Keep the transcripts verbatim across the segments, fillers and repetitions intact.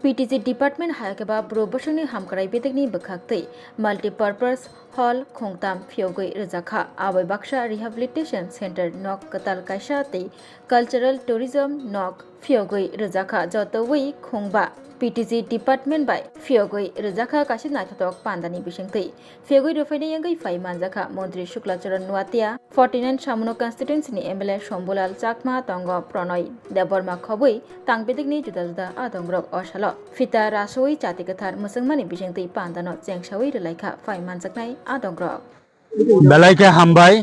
P T G department hai khe ba bro bwswkni hamkrai bedekni bwkhak twi multipurpose hall khungtam phiyogwi rwjakha, abai baksa rehabilitation center nok kwtal kaisa tei cultural tourism nok phiyogwi rwjakha, jotowi khungba P T G department bai phiyogwi rwjakha kaisa naithothok pandani bisingtwi. Phiyogwi rwphaini yangwi phai manjakha Montri Shukla Charan Nuatia, forty nine Samono constituency ni M L A Shambhulal Chakma, tongo Pronoy Debbarma khobwi tang bedekni juda juda adongrok o salo phita rasoi chati kwthar mwchwngmani bisingtwi pandano chengsawi rwlaikha phai manjaknai adongrok. Belai khe hambai.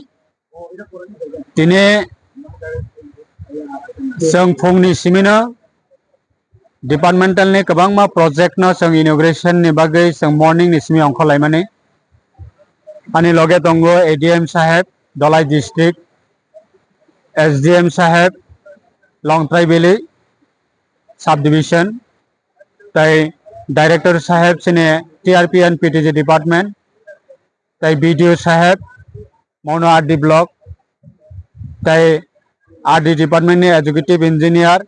Tini chwng phungni simino departmental ni kwbangma project no chwng inauguration ni bagwi chwng morning ni simi ongkhorlaimani. Ani loge tongo A D M saheb, Dholai district, S D M saheb, Longtrai Valley subdivision, tei director saheb chini T R P and P T G department, tei B D O saheb, Mono R D block, tei R D department ni executive engineer,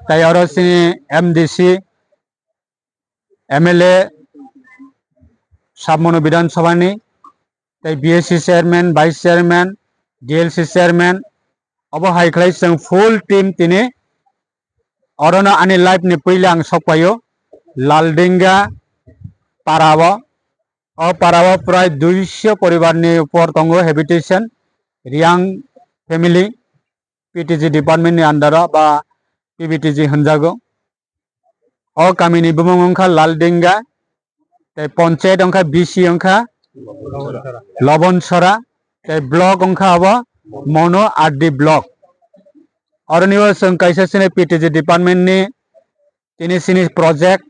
tei oro chini M D C, M L A, Sabmono Bidhan Sabha ni, tei B S C chairman, vice chairman, D L C chairman, obo hai khlai chwng full team tini orono ani life ni puila ang sokpaio Laldinga para o. O para o prai duiso poribar ni upor tongo habitation, Riang family, P T G department ni under o ba P B T G hwnjago. O kami ni bumung wngkha Laldinga, tei ponchayat wngkha B C wngkha Lobonsora, tei block wngkha abo Mono R D block. Oroni o chwng kaisa sini P T G department ni tini sini project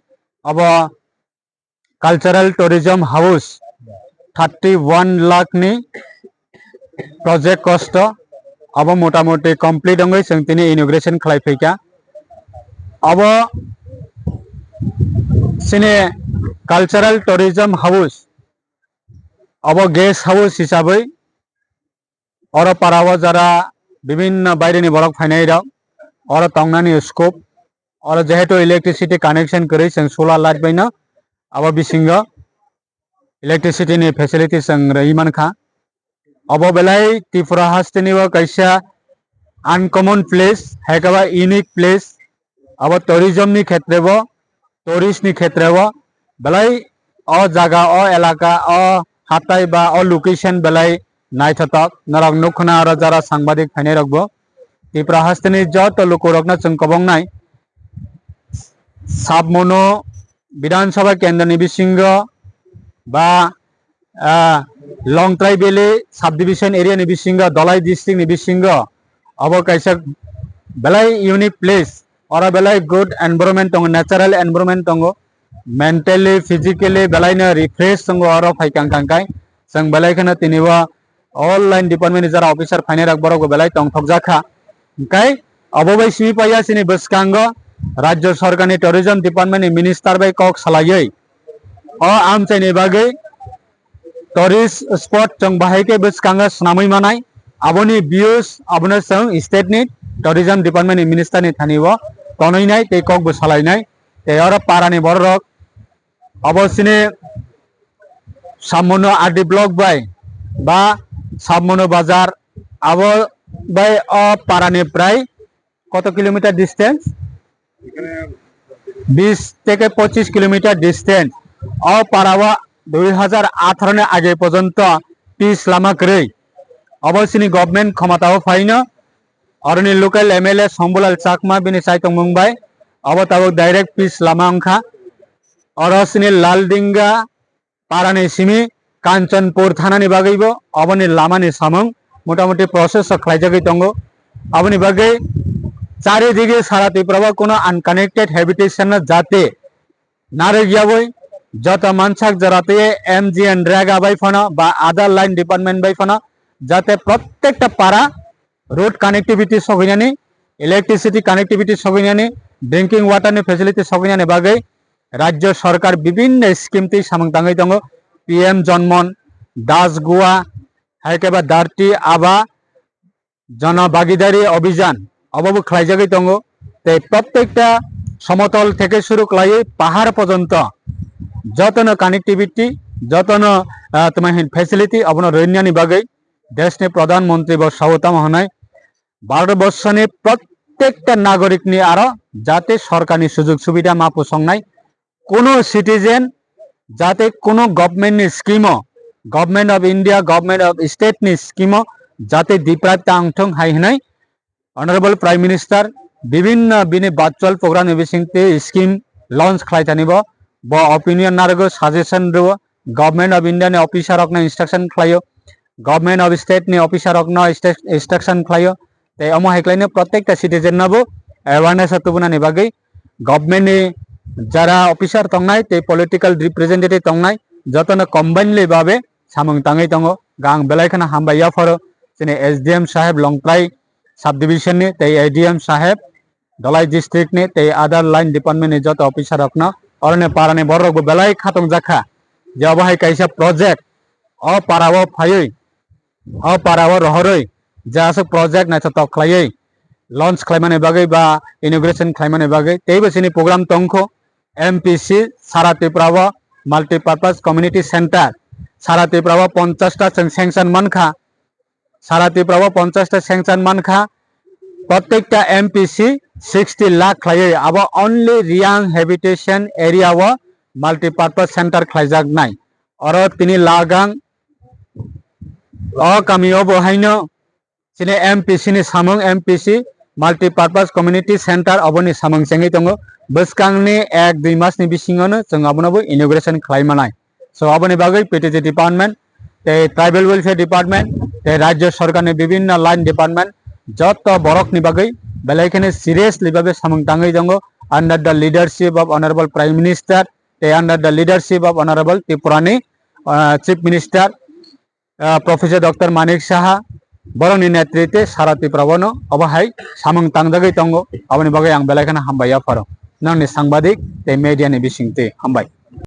abo Cultural Tourism House thirty one lakh ni project cost o abo motamoti complete wngwi chwng tini inauguration khlai phaikha. Abo chini Cultural Tourism House abo guest house hisabwi oro para o jara bibinno baireni borok phainai rok, oro tongnani scope, oro jehetu electricity connection kwrwi chwng solar light baino abo bisingo electricity ni facility chwng rwi mankha. Obo belai Tripura hasteni o kaisa uncommon place, hai khe ba unique place. Abo tourism ni khetre bo, tourist ni khetre bo belai o jaga, o elaka, o hatai ba o location belai naithothok. Norok nukho na oro jara sangbadik phainai rok bo. Tripura hasteni joto lukurokno chwng kobongnai Sabmono Bidhan Sabha kendro ni bisingo ba ah, Longtrai Valley subdivision area ni bisingo, Dholai district ni bisingo, abo kaisa belai unique place, oro belai good environment tongo, natural environment tongo, mentally, physically belai no refresh tongo, oro phai kang kang kai, chwng belai kheno tini o all line department ni jara officer phainai rok borok bo belai tongthok jakha, hwnkhe abo bai simi paiya chini bwskango Rajya Sarkar ni Tourism Department ni minister bai kok salaiwi, o amchaini bagwi tourist spot chwng bahai khe bwskango swnamwi manai. Aboni views abono chwng state ni tourism department ni minister ni thani o tonwi nai tei kok bo salai nai. Tei oro para ni borok rok abo chini Sabmono R D block bai ba Sabmono bazar abo bai o para ni prai koto kilometer distance? Bis theke pochis kilometer distance. O para o dui hazar atharo ni age porjonto pis lama kwrwi. Obo chini government khomata o phaino oroni local M L A Shambhulal Chakma bini chaitongmung bai obo tabuk direct pis lama wngkha. Oro chini Laldinga para ni simi Kanchanpur thana ni bagwi bo oboni lama ni samung motamoti process o khlaijagwi tongo. Aboni bagwi charidige sara Tripura o kuno unconnected habitation no jate narwk yawi joto mansak jora twi M G N rega bai phano ba other line department bai phano jate prottekta para road connectivity sogwinani, electricity connectivity sogwinani, drinking water ni facility sogwinani bagwi Rajya Sarkar bibinno scheme twi samung tangwi tongo. P M Janman, Das Gua, hai khe ba Dharti Aaba, Jana Bhagidari Abhijan, obo bo khlaijagwi tongo. Tei prottekta somotol theke suru khlaiwi pahar pojonto jotono connectivity, jotono, ah, tuma hin facility abono rwinani bagwi deshni Pradhan Mantri bo sao tamo hwnwi Bharat borshoni prottekta nagorikni aro jate sorkarni sujog subida ma pusongnai, kuno citizen jate kuno government ni scheme o, Government of India, Government of State ni scheme o jate deprive ta wngthung hai hwnwi Honorable Prime Minister bibinno bini virtual program ni bisingtwi scheme launch khlai thani bo, bo opinion narwgo, suggestion rwo, Government of India ni officer rokno instruction khlaio, Government of State ni officer rokno instru-, instruction khlaio, tei omo hai khlaino prottekta citizen no bo awareness o tubunani bagwi government ni jara officer tongnai tei political representative tongnai jotono combinedly babe samung tangwi tongo. Ang belai kheno hambai yapharo chini S D M saheb Longtrai subdivision ni tei A D M saheb Dhalai district ni tei other line department ni joto officer rokno, oroni parani borok bo belai khatungjakha je obo hai kaisa project o para o phaiwi, o para o rohorwi je aswk project naithotok khlaiwi launch khlaimani bagwi ba inauguration khlaimani bagwi teibo chini program tongkho M P C Sara Tripura o multipurpose community center Sara Tripura o ponchash ta chwng sanction mankha, Sara Tripura o ponchash ta sanction mankha, prottekta M P C sixty lakh khlaiwi abo only Reang habitation area o multipurpose center khlaijaknai. Oro tini lagang o kami o bo haino chini M P C ni samung, M P C multipurpose community center oboni samung chengwi tongo. Bwskangni ek dui mas ni bisingo no chwng abono bo inauguration khlai manai. So aboni bagwi P T G department tei tribal welfare department tei rajya sorkar ni bibinno line department joto borok ni bagwi belai kheno seriously babe samung tangwi tongo under the leadership of Honorable Prime Minister tei under the leadership of Honorable Tripura ni, ah, Chief Minister, ah, Professor Doctor Manik Saha, borokni netritwe sara Tripura bono obo hai samung tangjagwi tongo, aboni bagwi ang belai kheno hambai yapharo nangni sangbadik tei media ni bisingtwi hambai.